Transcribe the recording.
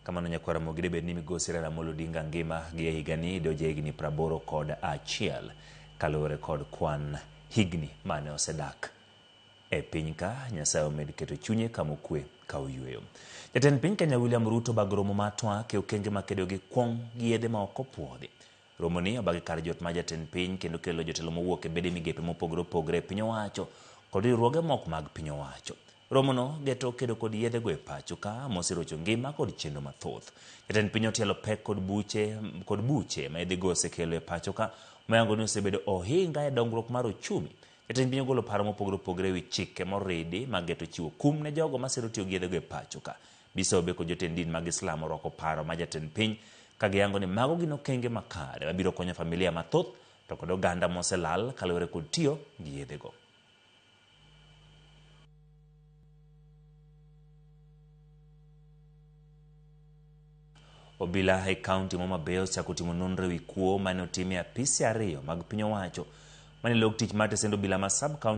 Kamano nyakwar Ramogi debed ni migosi Raila Amolo Odinga ngima gi e higani doja higni 81 kaluwore kod kwan higni mane osedak e piny ka. Nyasaye omed keto chunye kama okwe ka oyweyo. Jatend piny Kenya William Ruto bago romo mar twak e okenge makedo gi kuong' gi yedhe ma ok opuodhi. Romoni obagi kar jot mar jatend piny kendo kelo jotelo mowuok e bede migepe mopogore opogore e piny owacho kod riwruoge moko mag piny owacho. Romono geto kedo kod yedhego e pacho ka moserocho ngima kod chenro mathoth. Jatend piny otielo pek kod buche ma yedhego osekelo e pacho ka moyango ni osebedo ohinga e dongruok mar ochumi. Jatend piny ogolo paro mopogore opogore ewi chike moridi mag geto chiwo kum ne jogo masiro tiyo gi yedhego e pacho ka. Bisobe kod jotend din mag Islam orwako paro ma jatend piny ka giyango ni mago gin okenge makare mabiro konyo familia mathoth to kod oganda moselal kaluwore kod tiyo gi yedhego. Obila e kaunti ma Homa Bay osechako timo nonro ewi kuo mane otim e apise ariyo mag piny owacho mane log tich mar tesend obila ma sub county.